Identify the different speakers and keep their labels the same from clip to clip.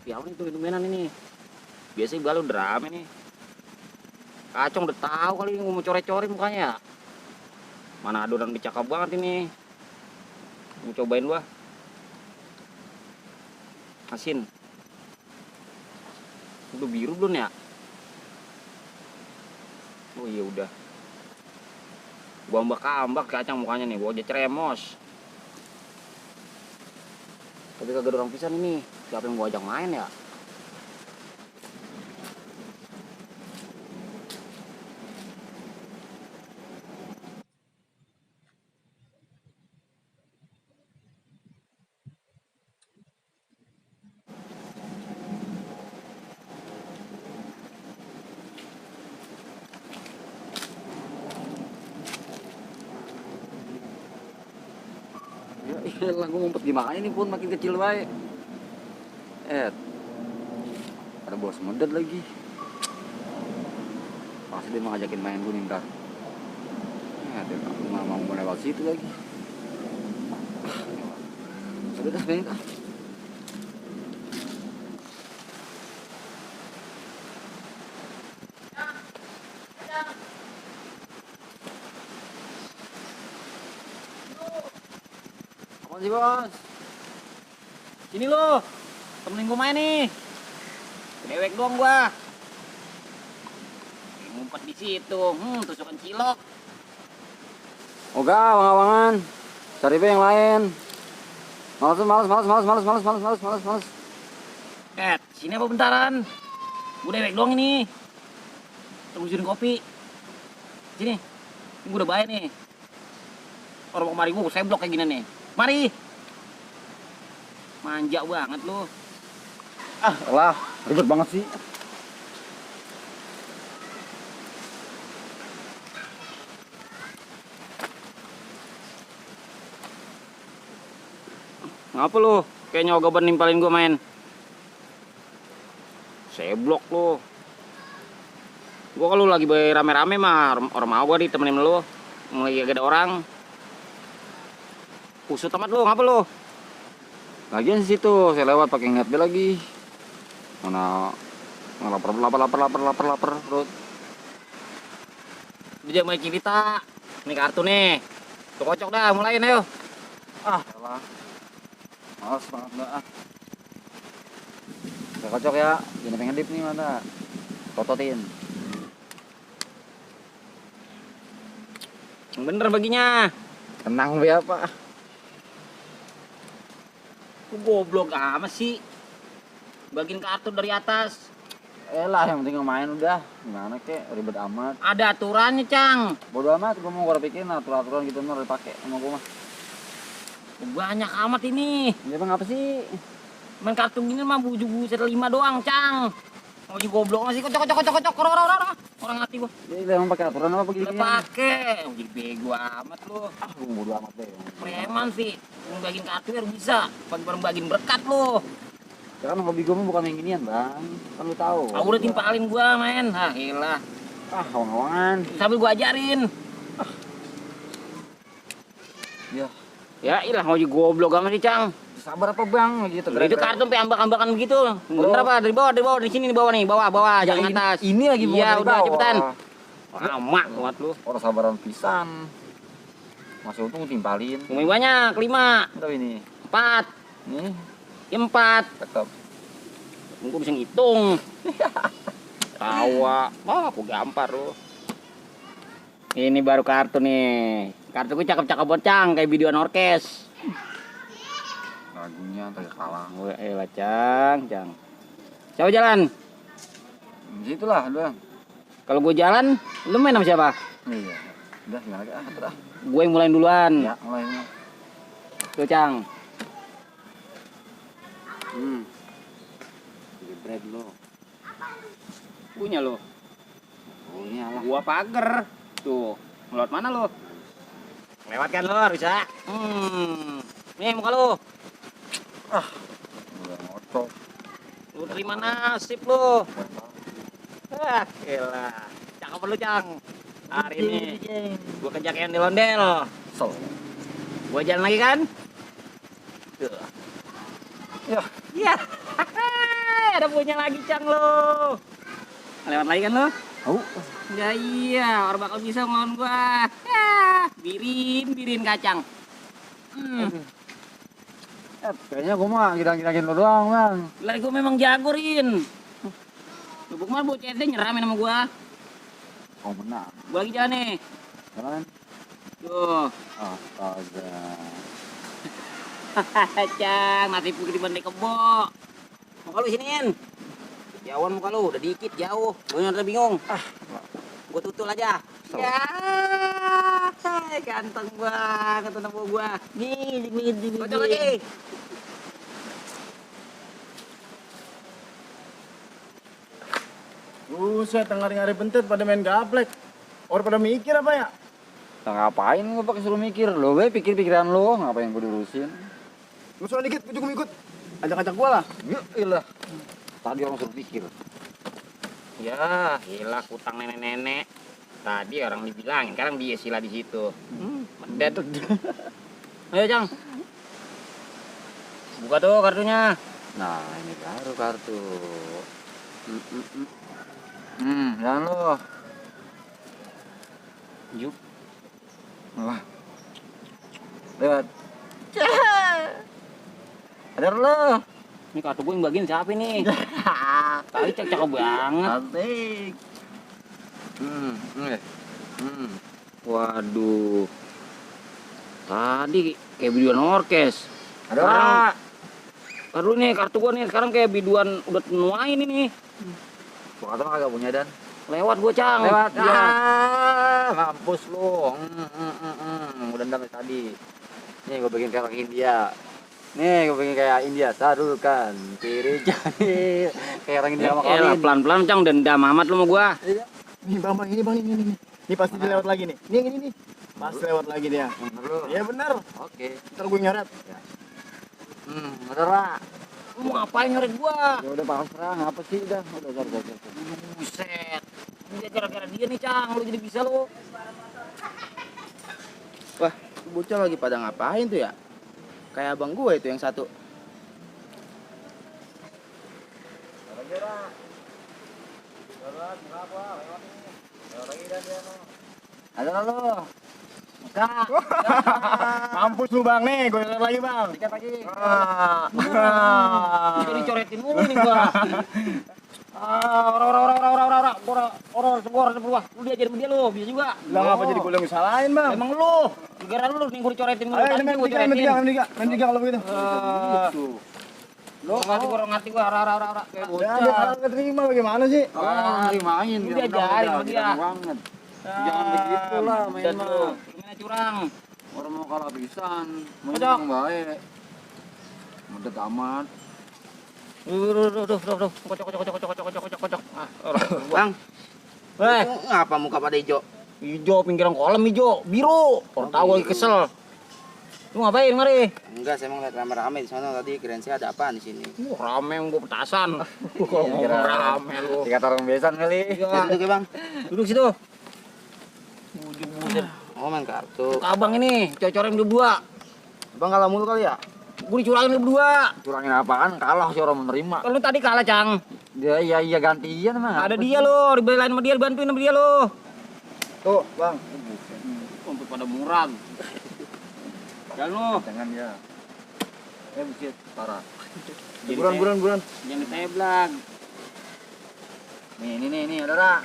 Speaker 1: Ya apa itu minuman ini? Biasanya galau drama nih. Kacang udah tahu kali ini mau coret-coret mukanya. Mana adonan bercakap banget ini. Mau cobain gua. Asin. Udah biru belum ya? Oh iya udah. Gua ambak-ambak kacang mukanya nih, gua aja ceremos. Tapi kagak ada orang pisan ini. Siapa yang gua ajak main ya? Ya iyalah gua ngumpet gimana ini pun makin kecil baik. Ada bos medet lagi. Pasti dia mau ngajakin main gue nih ntar. Dia nggak mau lewat situ lagi. Sudah dah sebenarnya. Apaan sih bos? Sini lo, temenin gue main nih. Dewek doang gua. Ngumpet di situ, tusukan cilok.
Speaker 2: Oga, awang-awangan. Cari yang lain. Males.
Speaker 1: Sini apa bentaran? Gue dewek doang ini. Terusin kopi. Sini, ini gue udah bayar nih. Orang kemari gue seblok kayak gini nih. Mari. Manja banget lu.
Speaker 2: Lah, ribet banget sih.
Speaker 1: Ngapa lu? Kayak nyogoban nimpalin gue main. Seblok lu. Gue kalau lagi rame-rame mah orang mau gue ditemenin lu. Lagi gak ada orang. Kusut amat lu, ngapa lu?
Speaker 2: Lagian di situ saya lewat pakai ngeliat dia lagi. Mana lapar perut.
Speaker 1: Dia main Cibita. Ini kartu nih. Tuh kocok dah, mulain ayo.
Speaker 2: Elah. Males banget enggak. Udah kocok ya. Ini pengen dip nih mana. Tototin.
Speaker 1: Yang bener baginya.
Speaker 2: Tenang be apa?
Speaker 1: Lu goblok amat sih. Bagiin kartu dari atas.
Speaker 2: Elah, yang penting main udah. Gimana kek, ribet amat.
Speaker 1: Ada aturannya, Cang.
Speaker 2: Bodo amat, gue mau pikirin aturan gitu ntar dipakai sama gue mah.
Speaker 1: Banyak amat ini.
Speaker 2: Ya bang apa sih?
Speaker 1: Main kartu gini mah buset 5 doang, Cang. Mau goblok masih kocok. Orang hati gua.
Speaker 2: Ya emang pakai aturan apa begini?
Speaker 1: Udah pakai. Jadi bego amat lu.
Speaker 2: Gue bodo amat deh.
Speaker 1: Preman sih. Mau bagiin kartu ya bisa. Bareng bagiin berkat lu.
Speaker 2: Ya kan hobi gue mah bukan yang ginian bang. Kan lu tahu.
Speaker 1: Aku udah timpalin gua main. Ilah.
Speaker 2: Awang-awangan.
Speaker 1: Sambil gua ajarin.
Speaker 2: Ya.
Speaker 1: Ya ilah mau goblok amat sih, Cang.
Speaker 2: Sabar apa bang? Gitu.
Speaker 1: Itu kartu sampai ambak-ambakan begitu. Bener apa? Dari bawah, di sini di bawah nih, bawah,
Speaker 2: Ya,
Speaker 1: jangan atas.
Speaker 2: Ini lagi bawa
Speaker 1: Iya,
Speaker 2: dari
Speaker 1: udah
Speaker 2: bawah.
Speaker 1: cepetan. Amak banget lu.
Speaker 2: Orang sabaran pisan. Masih untung timpalin.
Speaker 1: Ngomong banyak, 5,
Speaker 2: Berapa ini?
Speaker 1: 4,
Speaker 2: Nih,
Speaker 1: 4.
Speaker 2: tetap.
Speaker 1: Gue bisa ngitung. Tawa. Aku gampar lu. Ini baru kartu nih. Kartu gue cakep-cakep bocang kayak videoan orkes.
Speaker 2: Lagunya tadi kalah.
Speaker 1: Elah, Cang. Siapa jalan?
Speaker 2: Gitulah doang.
Speaker 1: Kalau gue jalan, lu main sama siapa?
Speaker 2: Iya. Udah gimana lagi terus.
Speaker 1: Gue yang mulain duluan.
Speaker 2: Ya, mulai.
Speaker 1: Tuh, Cang.
Speaker 2: Bread lo.
Speaker 1: Punya lo.
Speaker 2: Oh, ini alah.
Speaker 1: Gua pager. Tuh, ngelot mana lo? Lewat kan lo, bisa. Nih muka lo.
Speaker 2: Udah ngotok.
Speaker 1: Lu terima nasib lo. Elah. Cakep lu, Cang. Hari ini gua kejakian di londel.
Speaker 2: So.
Speaker 1: Gua jalan lagi kan? Tuh.
Speaker 2: Ya.
Speaker 1: Iya. Ada punya lagi Cang lo. Lewat lagi kan lo?
Speaker 2: Oh,
Speaker 1: Ya iya, orang bakal bisa ngelawan gua. Ya, birin kacang.
Speaker 2: kayaknya gua mah gidang-gidangin lo doang, Bang.
Speaker 1: Lah gua memang jago, Rin. Lu kemarin bawa CSD nyeramin sama gua.
Speaker 2: Oh, menang.
Speaker 1: Gua lagi jalan nih.
Speaker 2: Jalan.
Speaker 1: Tuh.
Speaker 2: Astaga.
Speaker 1: Cang, masih putih di bandai kebo. Muka lu siniin. Jauhan muka lu, udah dikit jauh. Gua udah bingung. Gua tutul aja.
Speaker 2: So.
Speaker 1: Ya, ganteng banget anak gua. Nih, kocok lagi.
Speaker 3: Buset, ngari-ngari bentet pada main gaplek. Orang pada mikir apa ya?
Speaker 2: Nah, ngapain gua pakai suruh mikir? Lo be pikir-pikiran lo, ngapain gua diurusin?
Speaker 3: Lu soal dikit, gue juga ikut. Ajak-ajak gua lah.
Speaker 2: Ya ilah. Tadi orang suruh pikir.
Speaker 1: Ya, gila utang nenek-nenek. Tadi orang dibilangin, sekarang dia sila di situ. Medet. Ayo, Cang. Buka tuh kartunya.
Speaker 2: Nah, ini baru kartu. Jangan lo.
Speaker 1: Yuk.
Speaker 2: Wah. Lewat. Ada lo.
Speaker 1: Ini kartu gue yang bagian siapa nih? Tadi cakep banget.
Speaker 2: Asik.
Speaker 1: Waduh. Tadi kayak biduan orkes.
Speaker 2: Ada
Speaker 1: Sekarang-
Speaker 2: orang.
Speaker 1: Baru nih kartu gua nih sekarang kayak biduan udah nuain ini.
Speaker 2: Gua kata kagak punya dan.
Speaker 1: Lewat gua, Cang.
Speaker 2: Lewat.
Speaker 1: Iya.
Speaker 2: Mampus lu. Udah ndam tadi. Nih gua bikin kayak India. Nih gua bikin kayak India. Sarukan. Kiri jari. Kayak orang India sama
Speaker 1: Ya,
Speaker 2: Colin.
Speaker 1: pelan-pelan, Cang, dendam amat lu sama gua.
Speaker 3: Iya. Nih bang, ini bang, ini. Ini pasti dia lewat lagi nih. Ini nih. Pasti lewat lagi dia.
Speaker 2: Bener lu.
Speaker 3: Iya bener.
Speaker 2: Oke.
Speaker 3: Ntar gue nyoret.
Speaker 2: Bener lah.
Speaker 1: Lu mau ngapain nyoret gua?
Speaker 2: Ya udah pasrah, ngapa sih udah sorry.
Speaker 1: Buset. Ini gara-gara dia nih, Cang, lu jadi bisa lu.
Speaker 4: Wah, bocah lagi pada ngapain tuh ya? Kayak abang gue itu yang satu.
Speaker 2: Ada lo. Kak.
Speaker 3: Mampus lu bang nih, gue nyoret lagi bang.
Speaker 2: Dikit lagi.
Speaker 1: Jadi dicoretin mulu nih gua. Orang sebuah. Lu diajarin sama dia lu, bisa juga.
Speaker 3: Lah ngapa jadi gue yang disalahin bang?
Speaker 1: Emang lu, gara lu nih gua dicoretin mulu.
Speaker 3: Ayo
Speaker 1: Tadi
Speaker 3: main
Speaker 1: gua
Speaker 3: tiga,
Speaker 1: coretin.
Speaker 3: main tiga kalau begitu.
Speaker 1: Lu ngerti gua, ora. Kayak
Speaker 3: Ya dia
Speaker 1: bocah.
Speaker 3: kalau keterima bagaimana sih?
Speaker 2: Main.
Speaker 1: Lu diajarin sama dia.
Speaker 2: Banget. Jangan begitu lah main
Speaker 1: Dan
Speaker 2: mah.
Speaker 1: lu, mainnya curang.
Speaker 2: Orang mau kalah pisan. Main
Speaker 1: Cocok.
Speaker 2: yang baik. Mudah amat.
Speaker 1: Duh. Kocok.
Speaker 4: Bang,
Speaker 1: Weh,
Speaker 4: itu ngapa muka pada hijau?
Speaker 1: hijau pinggiran kolam hijau, biru. Orang tahu lagi kesel. Lu ngapain mari?
Speaker 4: Enggak, saya mau lihat rame-rame di sana tadi. Kirain saya ada apaan di sini.
Speaker 1: Rame yang gua petasan.
Speaker 2: Kalau
Speaker 1: ngomong rame lu.
Speaker 2: Dikata orang besan kali.
Speaker 4: Ya, duduk ya bang.
Speaker 1: Duduk situ. Buset.
Speaker 4: Oh main kartu.
Speaker 1: Abang ini cocorin berdua.
Speaker 4: Bang kalah mulu kali ya?
Speaker 1: Gue dicurangin berdua.
Speaker 2: Curangin apaan? Kalah si orang menerima.
Speaker 1: Kalau tadi kalah, Cang.
Speaker 2: Dia iya gantian mah.
Speaker 1: Ada dia lo, dibelain sama dia, dibantuin sama dia lo.
Speaker 3: Tuh bang.
Speaker 1: Sampai pada murag. Jangan lo,
Speaker 2: Jangan ya. Buset, parah.
Speaker 3: Buruan.
Speaker 1: jangan diteblang.
Speaker 2: Nih, ada rak.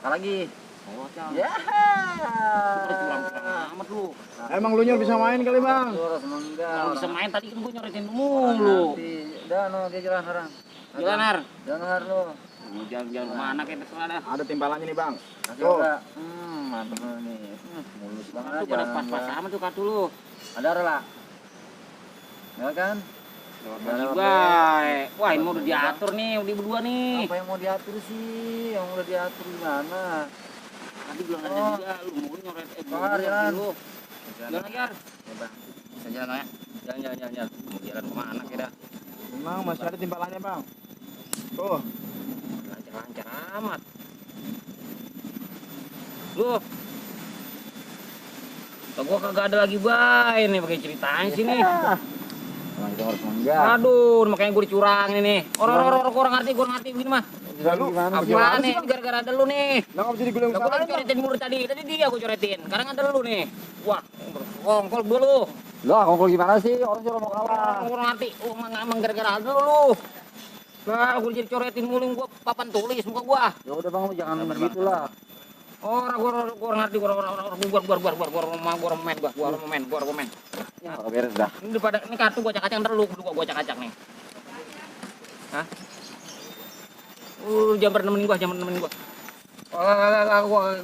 Speaker 2: Apa lagi?
Speaker 1: Oh, Cang.
Speaker 2: Ya.
Speaker 1: Udah curang-curang amat lu.
Speaker 3: Emang lu bisa main kali bang?
Speaker 2: Harus enggak.
Speaker 1: Kalau bisa main tadi kan gue nyoretin mulu.
Speaker 2: Udah no, dia jalan sekarang.
Speaker 1: Jalan, Har.
Speaker 2: Jalan lo.
Speaker 1: Jalan kemana kayak terserah dah.
Speaker 3: Ada timbalannya nih bang.
Speaker 2: Kasih
Speaker 3: Tuh.
Speaker 2: udah. Mantap lo nih. Mulus banget
Speaker 1: Tuh pada pas-pas amat tuh kartu lu.
Speaker 2: Ada lah. Ya kan?
Speaker 1: Bagi baik. Wah, ini udah diatur nih, udah berdua nih.
Speaker 2: Apa yang mau diatur sih? Yang udah diatur gimana?
Speaker 1: Tadi bilang ada dia, lu mau nyoret
Speaker 2: Jalan.
Speaker 1: lu. Jalan lagi, Har.
Speaker 2: Ya bang. Bisa jalan ya?
Speaker 1: Jalan. Mau jalan kemana kira?
Speaker 3: Emang masih ada timbalannya bang. Tuh.
Speaker 1: Lancar amat. Lu. Kok gua kagak ada lagi bay nih pakai ceritain sini.
Speaker 2: Emang harus enggak.
Speaker 1: Aduh, makanya gue dicurangin ini. Orang ngerti, gue ngerti begini mah.
Speaker 3: Lalu
Speaker 1: Apaan nih? Ini gara-gara ada lu nih.
Speaker 3: Lah ngapa jadi gue yang
Speaker 1: Lah gue
Speaker 3: salahin?
Speaker 1: lagi coretin mulu tadi dia gue coretin. Sekarang ada lu nih. Wah, kongkol gue lu.
Speaker 2: Lah, kongkol gimana sih? Orang sudah mau kalah.
Speaker 1: Orang ngerti, emang gara-gara ada lu. Nah, gue jadi coretin mulu gue papan tulis muka gue.
Speaker 2: Ya udah Bang, lu jangan begitu lah.
Speaker 1: Gue ngerti, gue main.
Speaker 2: Ya, beres dah.
Speaker 1: Ini daripada ini kartu gue acak-acak ntar lu gue acak-acak nih. Hah? Jangan nemenin gue.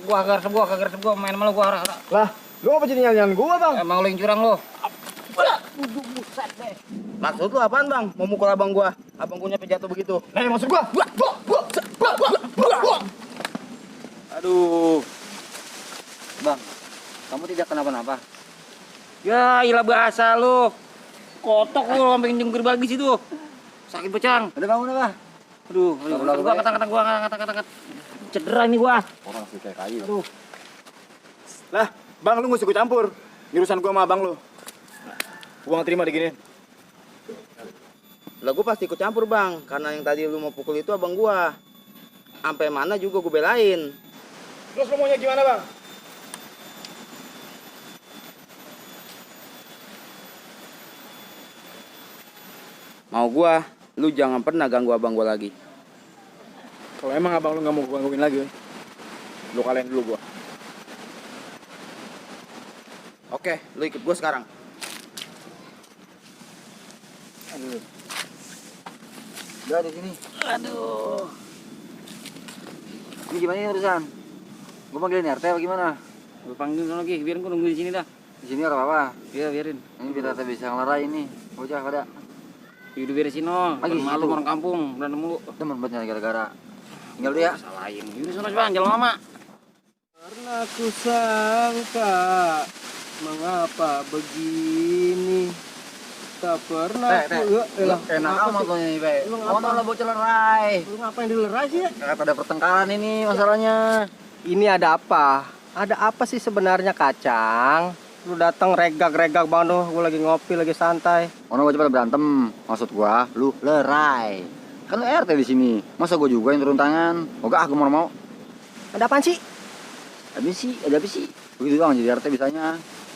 Speaker 1: Gua kagak resep gua main sama lu gua.
Speaker 3: Lah, lu ngapa jadi nyanyian gua, Bang?
Speaker 1: Emang lu yang curang lu. Buset deh.
Speaker 4: Maksud lu apaan bang? Mau mukul abang gua? Abang gua nyampe jatuh begitu.
Speaker 3: Nah, yang maksud gua.
Speaker 2: Aduh. Bang, kamu tidak kenapa-napa?
Speaker 1: Ya, ilah bahasa lu. Kotok lu sampai jungkir bagi situ. Sakit becang.
Speaker 2: Udah bangun apa?
Speaker 1: Aduh, gua angkat. Cedera ini gua.
Speaker 2: Orang masih kayak kayu.
Speaker 1: Aduh.
Speaker 3: Lah, Bang, lu ngusik gua campur. Ini urusan gua sama abang lu. Gua nggak terima diginiin.
Speaker 4: Lah gua pasti ikut campur bang, karena yang tadi lu mau pukul itu abang gua. Sampai mana juga gua belain.
Speaker 3: Terus lu maunya gimana, Bang?
Speaker 4: Mau gua, lu jangan pernah ganggu abang gua lagi.
Speaker 3: Kalau emang abang lu nggak mau gua gangguin lagi, lu kalahin dulu gua.
Speaker 4: Oke, lu ikut gua sekarang.
Speaker 2: Udah di sini.
Speaker 1: Aduh.
Speaker 2: Ini gimana ini urusan? Gua panggilin RT apa gimana?
Speaker 1: Gua panggil lagi, biarin gua nunggu di sini dah.
Speaker 2: Di sini ada apa-apa.
Speaker 1: Iya, biarin.
Speaker 2: Ini biar RT bisa ngelerai ini. Bocah pada
Speaker 1: Udah beresin no.
Speaker 2: Lagi
Speaker 1: Malu
Speaker 2: situ.
Speaker 1: orang kampung, berantem mulu.
Speaker 2: temen buat nyari gara-gara. Tinggal dulu ya.
Speaker 1: Salahin. Yaudah sono Bang, jangan lama.
Speaker 4: Karena ku sangka mengapa begini tak pernah
Speaker 2: Enak amat lo nih, Be. Ngomong lah bocah lerai.
Speaker 4: Lu ngapain dilerai sih?
Speaker 2: Kata ada pertengkaran ini masalahnya.
Speaker 5: Ini ada apa? Ada apa sih sebenarnya Kacang? Lu datang regag-regag banget tuh, gua lagi ngopi, lagi santai.
Speaker 2: Orang bocah pada berantem. Maksud gua, lu lerai. Kan lu RT di sini. Masa gua juga yang turun tangan? Oke, aku mau.
Speaker 5: Ada apaan sih?
Speaker 2: Ada apa sih? Begitu doang jadi RT bisanya.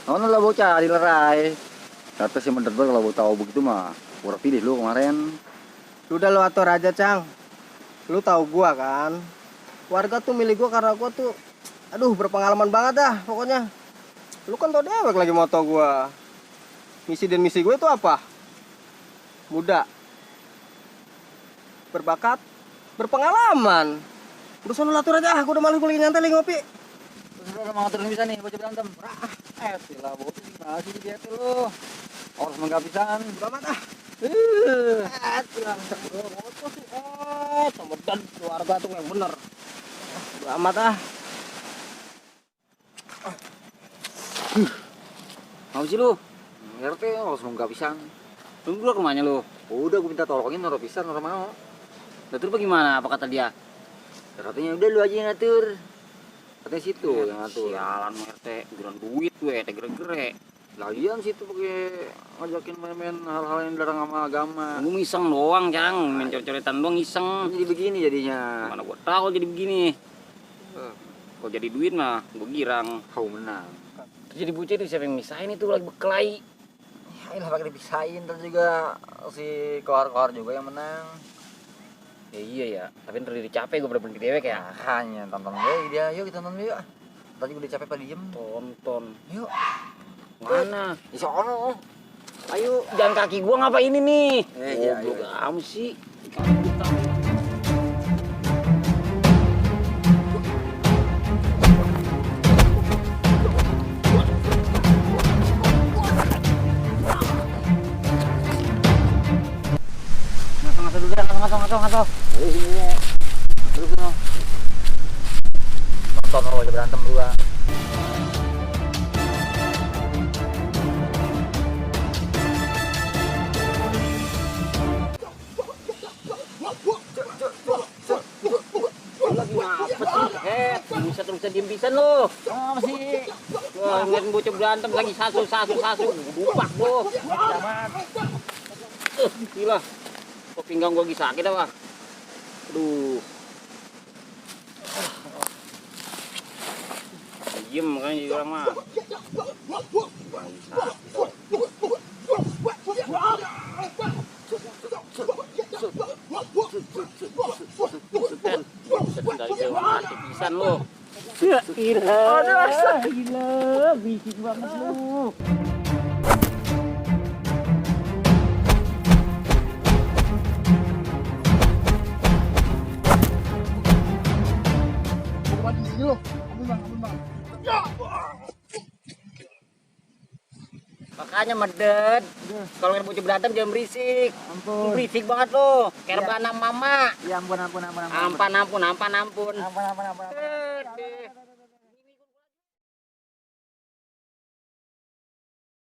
Speaker 2: Ono lah bocah dilerai. RT sih bener kalau gua tahu begitu mah. Gua pilih lu kemarin.
Speaker 5: Lu udah lu atur aja, Cang. Lu tahu gua kan? Warga tuh milik gua karena gua tuh aduh berpengalaman banget dah pokoknya. Lu kan tau dewek lagi moto gua. Misi dan misi gue itu apa? Muda, berbakat, berpengalaman. Urusan lu atur aja, gua udah malu, gua lagi nyantai lagi ngopi.
Speaker 2: Terus lu mau ngatur bisa nih bocah berantem. Lah bocah gimana sih di RT lu? Harus menggapisan.
Speaker 5: Amat ah.
Speaker 1: Moto sih, temedan keluarga tuh yang bener.
Speaker 5: Amat ah.
Speaker 1: Mau sih lu?
Speaker 2: RT harus menggapisan.
Speaker 1: Lu berdua kemana lu?
Speaker 2: Udah gua minta tolongin naruh pisan naruh mau.
Speaker 1: Lah terus bagaimana? Apa kata dia?
Speaker 2: Katanya udah lu aja yang ngatur. Katanya situ yang ngatur.
Speaker 1: Sialan mau RT, geran duit gue, tegere-gere.
Speaker 2: Lagian situ pakai ngajakin main-main hal-hal yang dilarang sama agama.
Speaker 1: Gue iseng doang, Cang. Main coret-coretan doang iseng.
Speaker 2: Jadi begini jadinya.
Speaker 1: Mana gua tahu jadi begini. Kalau jadi duit mah gue girang.
Speaker 2: Kau menang.
Speaker 1: Terus jadi bocah itu siapa yang misahin itu lagi berkelahi.
Speaker 2: Ya lah pakai dipisahin terus juga si kohar-kohar juga yang menang.
Speaker 1: Ya iya ya, tapi ntar jadi capek gue bener-bener dewek ya.
Speaker 2: Hanya tonton gue dia, yuk kita tonton yuk. Tadi gue udah capek pada diem.
Speaker 1: Tonton.
Speaker 2: Yuk.
Speaker 1: Mana?
Speaker 2: Di sono.
Speaker 1: Ayo, jangan kaki gua ngapain ini nih?
Speaker 2: Iya,
Speaker 1: Goblok
Speaker 2: iya.
Speaker 1: amat sih. Kaki gua tahu. Ngaso dulu deh, ngaso.
Speaker 2: Terus no. Nonton lo aja berantem dua.
Speaker 1: Lagi ngapa sih? Bisa diem pisan lo.
Speaker 2: Apa sih?
Speaker 1: Wah, ngeliatin bocah berantem lagi sasu. Bupak lo. Gila. Kok pinggang gua lagi sakit apa? Aduh. Diem makanya jadi orang mah. Dari jauh mati pisan lu. Gila. Gila, bisik banget lu. Makanya medet. Kalau yang bocah berantem jangan berisik.
Speaker 3: Ampun.
Speaker 1: Berisik banget lo. Kayak rebahan mama.
Speaker 3: Ya ampun.
Speaker 1: Ampun.
Speaker 3: Ampun.